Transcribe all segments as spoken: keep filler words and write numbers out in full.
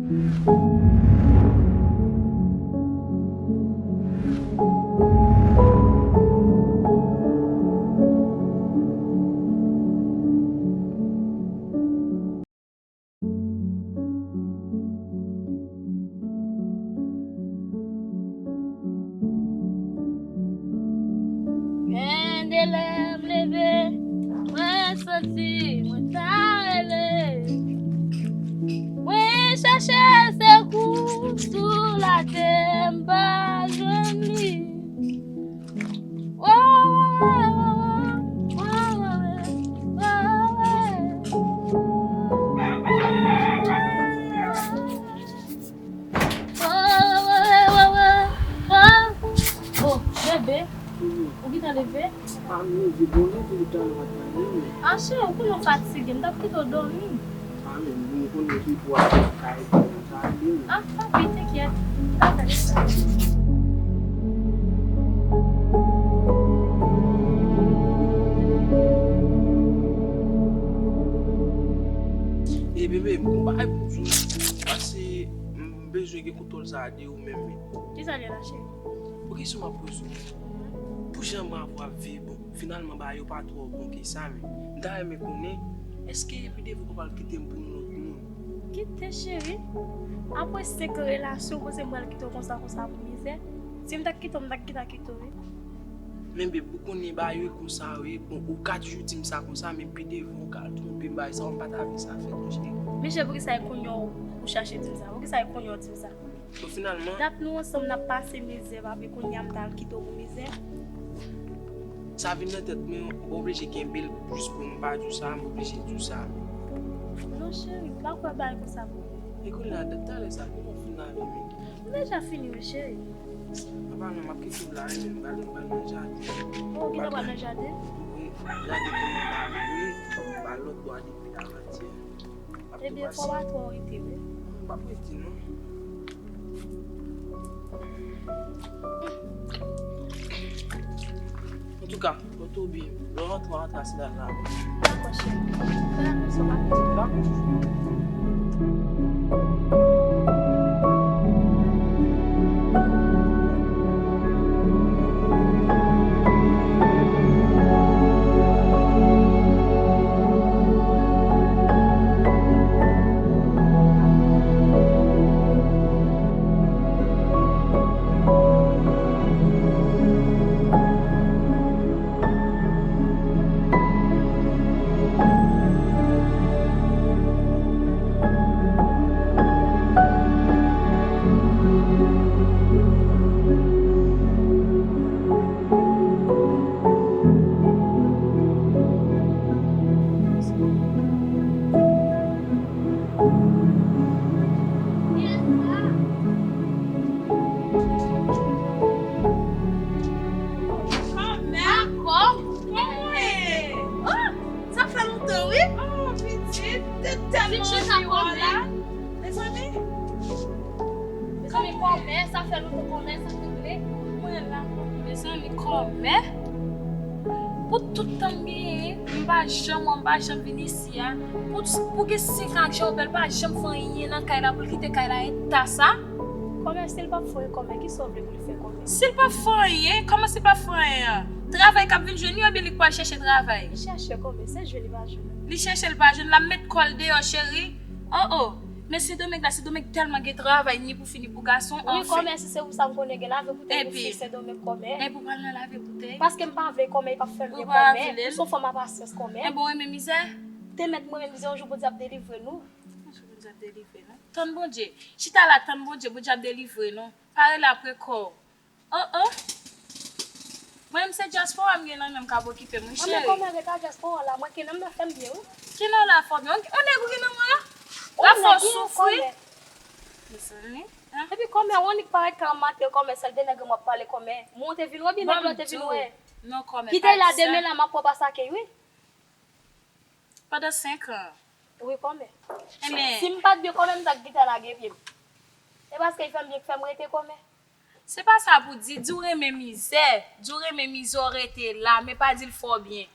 Gen de lè m leve, mwen santi mwen ta rele. Mwen chache sekou sou latè, m pa jwenn li. Oh, bebe, ou gentan leve? A, m leve bonè, depi talè m pa t pale, men. A, cheri, ou konnen w fatige, m t ap kite w dòmi. A, men, m konnen depi w ap kay, sa ale, men. A, papi, tenkyèt. M t ap fè sa. E, bebe, m gon bagay pou di w, paske m bezwen gen kontwòl sa a de ou menm, men. Kisa l ye la, cheri? Ou gen kesyon m ap poze w. Pou jan m avè w ap viv, bon, finalman, bagay yo pa twò bon ke sa, men m ta renmen konnen, èske epi devan w pral kite m pou yon lòt moun? Kite, cheri. Apre senk an relasyon, ou panse m pral kite w konsa, konsa pou mizè? Si m ta kite w, m ta gentan kite w, wi. Men, bebe, ou konnen bagay yo konsa, wi. Bon, ou ka toujou di m sa konsa, men pi devan, ou ka al twonpe m, bagay sa, m pa ta vle sa fèt, non, cheri. Men, cheri, poukisa e kounye a ou, ou chache di m sa? Poukisa e kounye a ou di m sa? Bon, finalman. Dat nou ansanm, n ap pase mizè, papi, kounye a m t al kite w pou mizè. Sa vin nan tèt mwen, m oblije kenbe l jis pou m pa di w sa, m oblije di w sa. Non, cheri, m pa kwè bagay konsa pou ou. E kounye a, dat talè sa, ki lè w fin lave men? M deja fini, wi, cheri. Apa non, m ap kite w la, wi, men m prale, m pral nan jaden. Oh, ou gentan pral nan jaden? Wi, jaden pou mwen ba wi, m ba lòt bò a depi avantyè. Ebyen, fò w pa twò rete, wi. M p ap rete, non. Antouka, lòt ou byen, lè w rantre, w rantre asou dal la. Dakò, cheri. Fè atansyon, pa piti. Dakò. Kòmè? Kòmè? Oh, sa fè lontan, wi. Oh, pitit, te tèlman anvi wè w la. Mezanmi. Mezanmi, kòmè, sa fè lontan, kòmè, sa te vle. Mwen la. Mezanmi, kòmè. Pou tout tan m genyen, m pa janm wè w, m pa janm vin isi a. Pou, pou gen senk an ak Jean-Robert, l pa janm fè anyen nan kay la, pou l kite kay la eta sa. Kòmè, si l p ap fè anyen, kòmè, kisa w vle pou l fè, kòmè? Si l p ap fè anyen, kòman si l p ap fè anyen an? Travay k ap vin jwenn li, oubyen li k pral chèche travay? Li chèche, kòmè, se jwenn li pa jwenn. Li chèche, l pa jwenn, l ap met kò l deyò, cheri. Oh, oh. Men Sendomeng la, Sendomeng tèlman gen travay, ni pou fi, ni pou gason, anfen. Wi, kòmè, si se pou sa m konnen gen lave boutèy pou fi Sendomeng, kòmè. Epi w pral nan lave boutèy? Paske m pa vle kòmè, li p ap fè m byen, kòmè. Ou se yon fanm a pasyans, kòmè. Enben, w renmen mizè? Te mèt mwen renmen mizè, yon jou Bondye ap delivre nou. Yon jou Bondye ap delivre nou. Tann Bondye. Chita la, tann Bondye, Bondye ap delivre nou. Pa rele apre kò w. Oh, oh. Mwen menm se dyaspora m gen nan men m k ap okipe m, wi, cheri. Anben, kòmè, rete a dyaspora la, mwen ke nan m nan fè m byen, wi. Ki nan w la fò byen? On nèg ou gen nan men w la? La fò soufri. Mezanmi, hein? Epi kòmè, on nèg parèt ka maten, kòmè, sèl de nèg m ap pale, kòmè. Mwen te vin wè, byen nèg la te vin wè. Non, kòmè, pa di sa. Kite la, demen la, m ap pran pa sa ke, wi. Pandan senk an. Wi, kòmè. Enben. Si m pa t byen kòmè, m t ap gentan lage pye m. E paske l fè m byen k fè m rete kòmè. Se pa sa pou di, di w renmen mizè, di w renmen mizè w rete la, men pa di l fè w byen.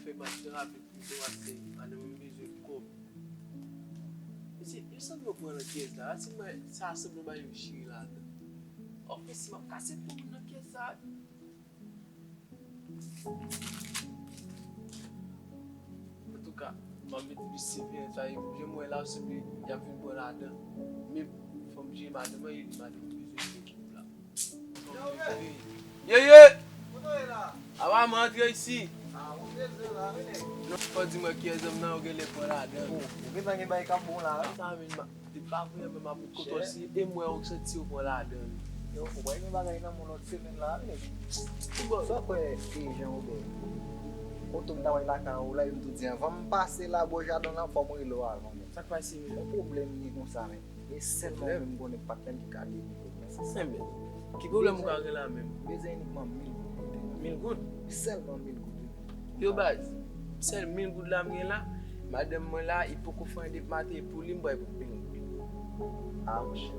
M ap trape pou yo ap se madanm mwen bezwen kòb. Mesye, yo sanble yo pran nan kyès la. Si mwen, sa sanble yon bagay yo chire ladan. Òf, mesye, m ap kase pou moun nan kyès sa. Antouka, m ap mete plis siveyans a yo. Jan m wè la, sanble y ap vin pran ladan. Men, fò m jere madanm mwen, e li madanm mwen bezwen fè kòb la. Yeye! Apa m antre isi? Non, fò di mwen kiyès zam nan yo genlè pran ladan. Ou gentan gen bagay k ap bon la wi. Sa menm, depi avan yè menm m ap kote w si e mwen ou santi yo pran ladan. Yo, ou wè gen bagay nan men w lòt semèn la wi. Sa w kwè e jan ou bè? Oto m ta wè lakay ou la, yo m tou di anvan m pase la bò jaden la, fò m rele w avan menm. Sa k pase menm? Yon pwoblèm m gen konsa menm. E sèlman ou menm m konnen patnè m ki ka ede m nan sans sa. Enben, ki pwoblèm ou ka gen la menm? M bezwen inikman mil goud. Mil goud? Sèlman mil goud, wi. Yo baz, sèl mil goud la m gen la, madanm mwen la, li poko fè anyen depi maten, e pou li m bay pou mil goud. A, monchè.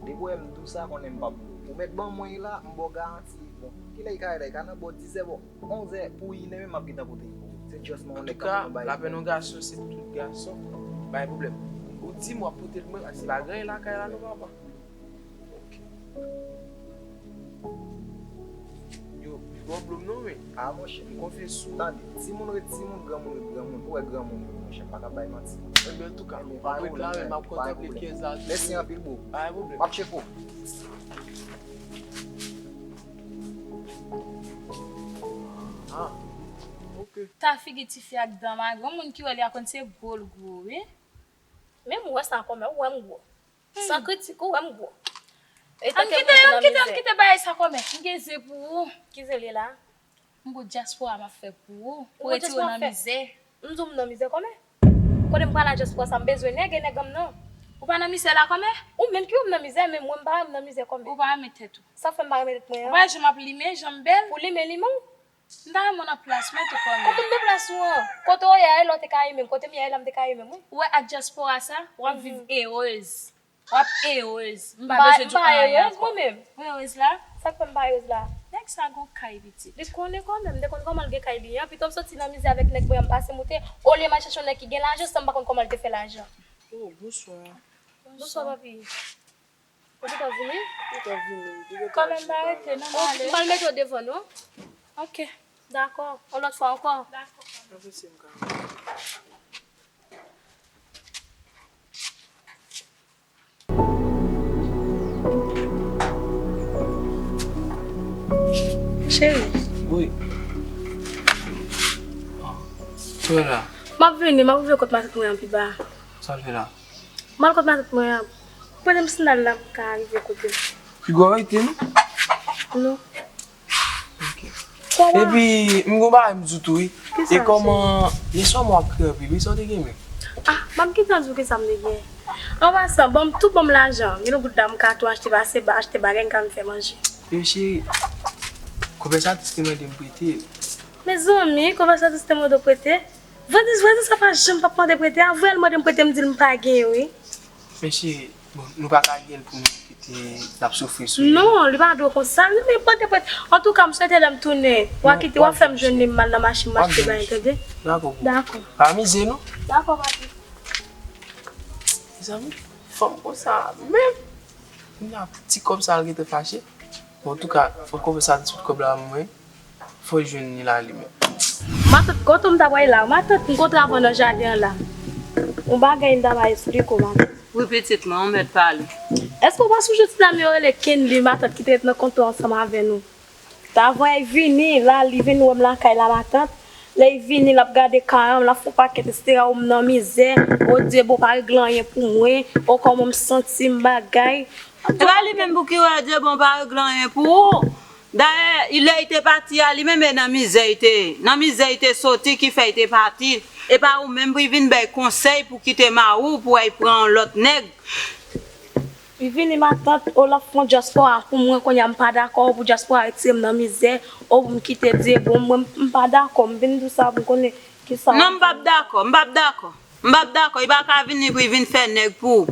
Depi w wè m di w sa, konnen m p ap. Ou mèt ban mwen li la, m ba w garanti. Bon, kilè li ka ye la? Li ka nan bò dizè, bò onzè pou inè menm m ap gentan pote li pou ou. Se just mwen yon nèg k ap bay. Antouka, lapèn yon gason se pou tout gason. Pa gen pwoblèm. Ou di m w ap pote l mwen, se pa gen anyen lakay la non, papa. Ok. Yo, yo pran blòm non, men. A, monchè. M konfye sou ou. Tande, timoun ret timoun, granmoun ret granmoun. Ou wè granmoun, monchè, m pa ka bay manti. Enben, antouka, m ap ret la, men m ap kontanple kyès la. Mèsi anpil, bro. Pa gen pwoblèm. M ap tcheke w. Ah, ok. Ta figi tifi ak dan magon, moun ki wè li a konn se gwo l gwo, wi. Men m wè sa kòmè, ou wè m gwo. San kritik, ou wè m gwo. Ann kite, ann kite, ann kite bagay sa kòmè. M gen zen pou ou. Ki zen li la? M gwo dyaspora m ap fè pou ou. Pou retire w nan mizè. M di w m nan mizè kòmè. Kote m pral a dyaspora sa, m bezwen nèg e nèg an m nan. Ou pa nan mizè la kòmè? Ou menm ki wè m nan mizè, men mwen m pa wè m nan mizè kòmè. Ou pa renmen tèt ou. Sa fè m pa renmen tèt mwen an? Ou pa wè jan m ap limen, jan m bèl? Ou limen, limen w. M ta renmen w nan plas mwen tou kòmè. Kote m nan plas ou an? Kote w ye a, e lè w te ka renmen m? Kote m ye a, e la m te ka renmen m, wi. Ou wè ak dyaspora sa, w ap viv erez. W ap erez. M pa bezwen di w anyen ankò. M pa erez mwen menm. Ou erez la? Sa k fè m pa erez la? Nèg sa gon kay pitit. Li konnen kòmè, m te konn kòman l gen kay li an. Pito m soti nan mizè avèk nèg mwen an, m pase moute. Olye m al chèche yon nèg ki gen lajan san m pa konn kòman l te fè lajan. Oh, bonswa. Bonswa, papi. Ou gentan vini? Gentan vini. Kòmè m pa rete non, m ale. M pral mete w devan non. Ok. Dakò. Yon lòt fwa ankò. Dakò. Cheri. Wi. Sa w fè la? M ap vini, m ap rive kot matant mwen an pi ba. Sa w fè la? M al kot matant mwen an. Pote m sandal la pou m ka rive kote l. Piga w rete non? Non. Ok. Epi, m gon bagay m di w tou wi. Kisa? E kòman, yèswa mwen w ap kriye anpil wi, sa w te gen menm? Ah, m ap gentan di w kisa m te gen. An pasan, ban m tou, ban m lajan. Gen yon goud la m ka tou achte pase, achte bagay m ka vin fè manje. Yo cheri, konpè sa tou te mande m prete. Mezanmi, konpè sa tou te mande w prete? Vandriz, vandriz sa pa janm p ap mande prete. Avwè l mande m prete, m di l m pa gen wi. Men cheri, bon, nou pa ka gen l pou nou kite l ap soufri sou li. Non, li pa dwe konsa. Li mande prete. Antouka, m swete lè m tounen, w a kite, w a fè m jwenn li, m al nan mache, m achte bagay, tande? Dakò, boo. Dakò. Pa mize non. Dakò, papi. Mezanmi, fanm konsa menm. Kounya ti kòb sa l gentan fache. Bon, antouka, fò l konfyans a tout kòb la ban mwen. Fò l jwenn li la li menm. Matant, kote m ta pral la? Matant, m kontre avè w nan jaden an la. Yon bagay m ta pral esplike w, matant. Wi, pitit mwen, ou mèt pale. Èske w pa sonje ti dam yo rele Kenly, matant, ki te ret nan kontwa ansanm avè nou? Avan l vini la, li vin wè m lakay la, matant. Lè l vini, l ap gade kay an, l ap fè yon pakèt, etsetera. Ou m nan mizè. O Dye, bon, pa regle anyen pou mwen. O, kòman m santi m, bagay. Se pa li menm pou ki wè, Dye bon pa regle anyen pou ou. Dayè, lè li te pati a, li menm e nan mizè li te ye. Nan mizè li te soti ki fè li te pati. E pa ou menm pou li vin bay konsèy pou kite mari w pou al pran yon lòt nèg. Li vini matant, o l ap fè yon dyaspora pou mwen kounye a, m pa dakò pou dyaspora retire m nan mizè, o pou m kite Dye bon, mwen m pa dakò, m vin di w sa pou m konnen kisa w ap di. Non, m p ap dakò, m p ap dakò. M p ap dakò, li pa ka vini pou li vin fè nèg pou ou.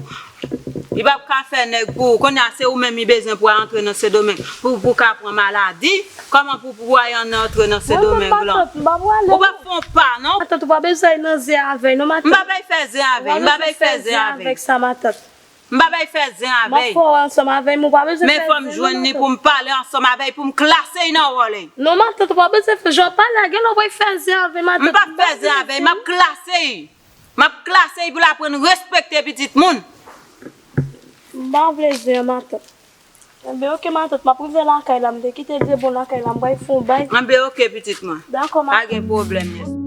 Li p ap ka fè nèg pou ou. Kounye a, se ou menm li bezwen pou al antre nan Sendomeng. Pou, pou ka pran maladi. Kòman pou, pou al antre nan Sendomeng lan? Ou p ap fè yon pa, non? Matant, ou pa bezwen nan zen avè l, non, matant. M pa bay fè zen avè l. M pa bay fè zen avè l. M pa bay fè zen avè l. M ap fè w ansanm avè l, men ou pa bezwen fè zen, non, matant. Men fò m jwenn li pou m pale ansanm avè l, pou m klase l nan wòl li. Non, matant, ou pa bezwen fè, jan w pale a, gen lè w bay fè zen avè l, matant. M p ap fè zen avè l, m ap klase l. M ap klase l pou l aprann respekte pitit moun. M pa vle zen, matant. Enben, oke, matant, m ap rive lakay la, m te kite l debon lakay la, m pral fè yon bay. Enben, oke, pitit mwen. Dakò, matant. Pa gen pwoblèm, yes.